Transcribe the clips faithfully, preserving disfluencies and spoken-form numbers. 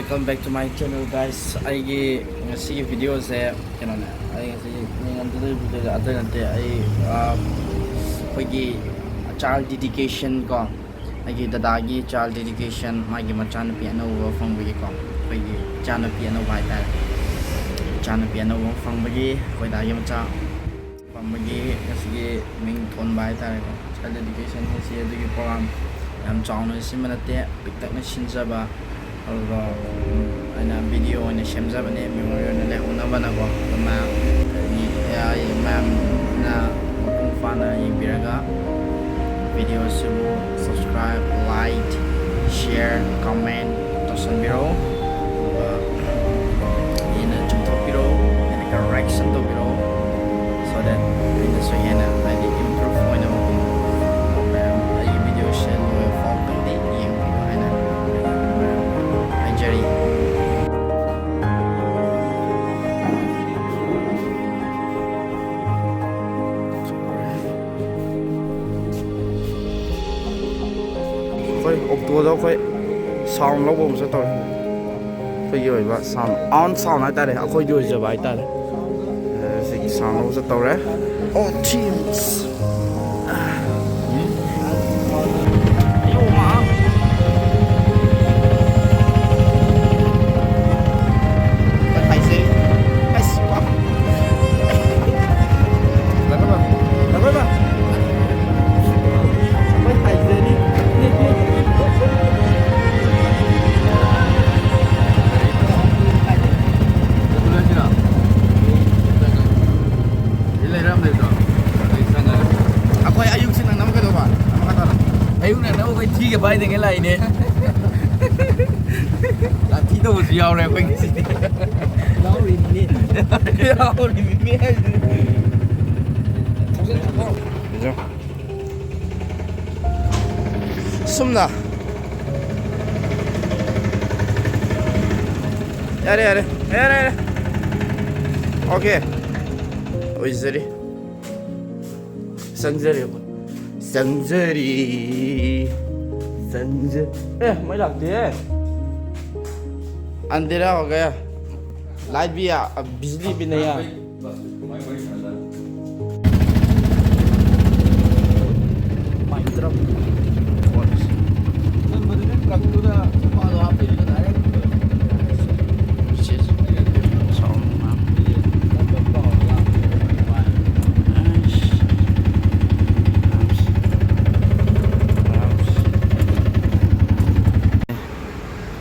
Welcome back to my channel, guys. ꯑꯩꯒꯤ ꯉꯁꯤꯒꯤ ꯚꯤꯗꯤꯑꯣꯁꯦ ꯀꯩꯅꯣꯅꯦ, ꯑꯩ ꯉꯁꯤ ꯃꯤꯉꯣꯟꯗ ꯚꯤꯗꯤꯑꯣꯁꯦ ꯑꯇꯩ ꯅꯠꯇꯦ, ꯑꯩ ꯑꯥ, ꯑꯩꯈꯣꯏꯒꯤ child dedication ꯀꯣ, ꯑꯩꯒꯤ ꯗꯗꯥꯒꯤ child dedication, ꯃꯥꯒꯤ ꯃꯆꯥꯅꯨꯄꯤ ꯑꯅꯧꯕ ꯐꯪꯕꯒꯤꯀꯣ, ꯑꯩꯈꯣꯏꯒꯤ ꯏꯆꯥꯅꯨꯄꯤ ꯑꯅꯧꯕ ꯍꯥꯏꯇꯥꯔꯦ, ꯏꯆꯥꯅꯨꯄꯤ ꯑꯅꯧꯕ ꯑꯃ ꯐꯪꯕꯒꯤ ꯑꯩꯈꯣꯏ ꯗꯥꯒꯤ ꯃꯆꯥ ꯐꯪꯕꯒꯤ ꯉꯁꯤꯒꯤ ꯃꯤꯡ ꯊꯣꯟꯕ ꯍꯥꯏꯇꯥꯔꯦꯀꯣ꯫ Child dedication ꯍꯥꯏꯁꯤ ꯑꯗꯨꯒꯤ ꯄ꯭ꯔꯣꯒ꯭ꯔꯥꯝ ꯌꯥꯝ ꯆꯥꯎꯅ ꯁꯤꯟꯕ ꯅꯠꯇꯦ, ꯄꯤꯛꯇꯛꯅ ꯁꯤꯟꯖꯕ꯫ ꯑꯗꯨꯒ, ꯎꯝ, ꯑꯩꯅ ꯚꯤꯗꯤꯑꯣ ꯑꯣꯏꯅ ꯁꯦꯝꯖꯕꯅꯦ, ꯃꯦꯃꯣꯔꯤ ꯑꯣꯏꯅ ꯂꯩꯍꯧꯅꯕꯅꯀꯣ꯫ ꯑꯗꯨꯅ, ꯑꯩ, ꯑꯩ, ꯃꯌꯥꯝꯅ ꯃꯄꯨꯡ ꯐꯥꯅ ꯌꯦꯡꯕꯤꯔꯒ ꯚꯤꯗꯤꯑꯣꯁꯤꯕꯨ subscribe, like, share, comment ꯇꯧꯁꯟꯕꯤꯔꯛꯑꯣ꯫ ꯑꯗꯨꯒ ꯍꯦꯟꯅ ꯆꯨꯝꯊꯣꯛꯄꯤꯔꯛꯑꯣ, ꯍꯦꯟꯅ correction ꯇꯧꯕꯤꯔꯛꯑꯣ꯫ So that ꯑꯩꯅꯁꯨ ꯍꯦꯟꯅ, ꯍꯥꯏꯗꯤ, improve ꯑꯣꯏꯅꯕ ꯃꯌꯥꯝ ꯑꯩꯒꯤ ꯚꯤꯗꯤꯑꯣꯁꯦ ꯂꯣꯏꯕ ꯐꯥꯎꯕꯗꯤ ꯌꯦꯡꯕꯤꯌꯨ ꯍꯥꯏꯅ ꯍꯥꯏꯖꯔꯤ꯫ ꯑꯩꯈꯣꯏ ꯑꯣꯛꯇꯣꯗ ꯑꯩꯈꯣꯏ sound ꯂꯧꯕ ꯑꯃꯁꯨ ꯇꯧꯔꯦ꯫ ꯑꯩꯈꯣꯏꯒꯤ ꯑꯣꯏꯕ sound, own sound ꯍꯥꯏꯇꯥꯔꯦ, ꯑꯩꯈꯣꯏꯒꯤ ꯑꯣꯏꯖꯕ ꯍꯥꯏꯇꯥꯔꯦ꯫ ꯑ, ꯁꯤꯒꯤ sound ꯂꯧꯕ ꯆꯠꯇꯧꯔꯦ꯫ Oh, teams. ꯑꯩꯈꯣꯏ ꯑꯌꯨꯛꯁꯤ ꯅꯪꯅꯕ ꯀꯩꯗꯧꯕ? ꯑꯃꯈꯛꯇ ꯑꯌꯨꯛ ꯅꯪꯅꯕ ꯑꯩꯈꯣꯏ ꯊꯤꯒ ꯄꯥꯏꯗꯉꯩ ꯂꯥꯛꯏꯅꯦ꯫ ꯂꯥꯊꯤ ꯇꯧꯕꯁꯨ ꯌꯥꯎꯔꯦ ꯑꯩꯈꯣꯏ ꯉꯁꯤꯗꯤ꯫ ꯌꯥꯎꯔꯤꯅꯤꯅꯦ꯫ ꯌꯥꯎꯔꯤꯅꯤꯅꯦ ꯍꯥꯏꯁꯤꯗꯤ꯫ ꯁꯨꯝꯅ꯫ ꯌꯥꯔꯦ, ꯌꯥꯔꯦ, ꯌꯥꯔꯦ, ꯌꯥꯔꯦ꯫ Okay꯫ ꯑꯣꯏꯖꯔꯤ꯫ ꯆꯪꯖꯔꯤ ꯑꯩꯈꯣꯏ꯫ ꯆꯪꯖꯔꯤ꯫ ꯆꯪꯖ-, ꯑꯦ, ꯃꯩ ꯂꯥꯛꯇꯦꯍꯦ꯫ अंधेरा हो गया, लाइट भी आ, अब बिजली भी नहीं आ।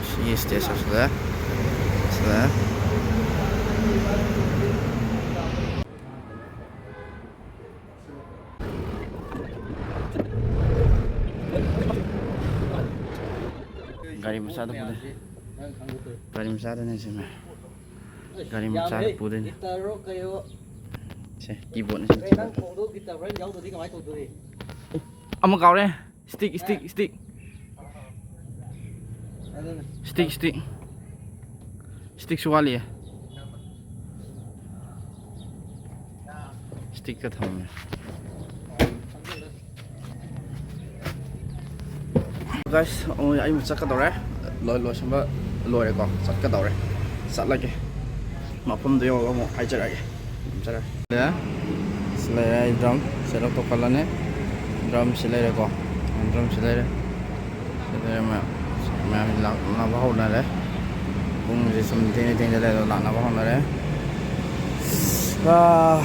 ꯁꯤꯒꯤ ꯁ꯭ꯇꯦꯖ ꯑꯁꯤꯗ, ꯁꯤꯗ꯫ ꯒꯥꯔꯤ ꯃꯆꯥꯗ ꯄꯨꯗꯣꯏ꯫ ꯒꯥꯔꯤ ꯃꯆꯥꯗꯅꯦ ꯁꯤꯃ꯫ ꯒꯥꯔꯤ ꯃꯆꯥꯗ ꯄꯨꯗꯣꯏꯅꯦ꯫ ꯁꯦ, ꯀꯤꯕꯣꯔꯗꯅꯦ ꯁꯤ꯫ ꯑꯃ ꯀꯥꯎꯔꯦ꯫ Stick, stick, stick. Stick, stick. ꯁ꯭ꯇꯤꯛꯁꯨ ꯋꯥꯠꯂꯤꯌꯦ꯫ ꯁ꯭ꯇꯤꯛꯀ ꯊꯝꯃꯦ꯫ ꯒꯥꯏꯁ, ꯑꯩ ꯑꯃꯨꯛ ꯆꯠꯀꯗꯧꯔꯦ꯫ ꯂꯣꯏ-, ꯂꯣꯏꯁꯤꯟꯕ ꯂꯣꯏꯔꯦꯀꯣ꯫ ꯆꯠꯀꯗꯧꯔꯦ꯫ ꯆꯠꯂꯒꯦ꯫ ꯃꯐꯝꯗꯣ ꯌꯧꯔꯒ ꯑꯃꯨꯛ ꯍꯥꯏꯖꯔꯛꯑꯒꯦ꯫ ꯊꯝꯖꯔꯦ꯫ ꯁꯤ ꯂꯩꯔꯦ ꯑꯩ ꯗ꯭ꯔꯝ꯫ ꯁꯦꯠ ꯑꯞ ꯇꯧꯈꯠꯂꯅꯤ꯫ ꯗ꯭ꯔꯝꯁꯤ ꯂꯩꯔꯦꯀꯣ꯫ ꯗ꯭ꯔꯝꯁꯤ ꯂꯩꯔꯦ꯫ ꯁꯤ ꯂꯩꯔꯦ ꯃꯌꯥꯝ꯫ ꯃꯌꯥꯝ ꯂꯥꯛꯅꯕ ꯍꯧꯅꯔꯦ꯫ ꯄꯨꯡꯁꯦ ꯁꯨꯝ ꯊꯦꯡꯅ ꯊꯦꯡꯅ ꯂꯩ ꯑꯗꯣ ꯂꯥꯛꯅꯕ ꯍꯧꯅꯔꯦ꯫ ꯑꯥ,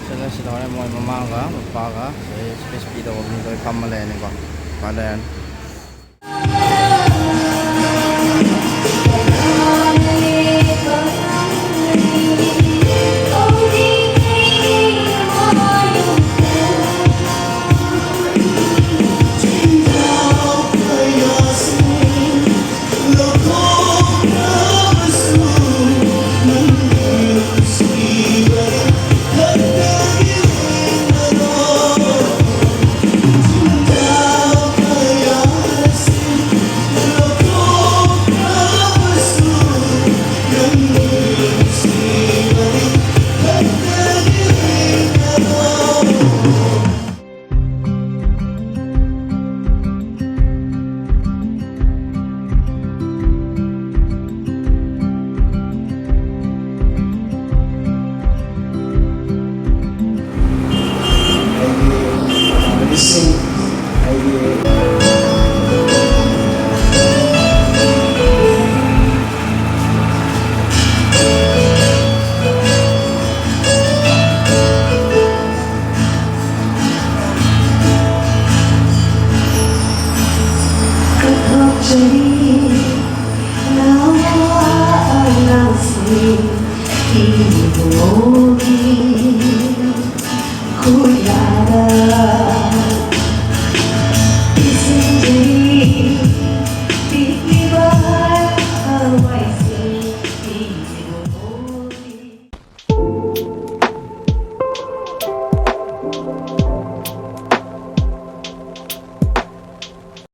ꯁꯤꯗ ꯁꯤꯗ ꯍꯣꯔꯦꯟ ꯃꯣꯏ ꯃꯃꯥꯒ ꯃꯄꯥꯒ ꯑꯗꯩ ꯁ꯭ꯄꯤꯆ ꯄꯤꯗꯧꯕ ꯃꯤ ꯂꯣꯏ ꯐꯝꯃ ꯂꯩꯔꯅꯤꯀꯣ꯫ ꯐꯝꯃ ꯂꯩꯔꯅꯤ꯫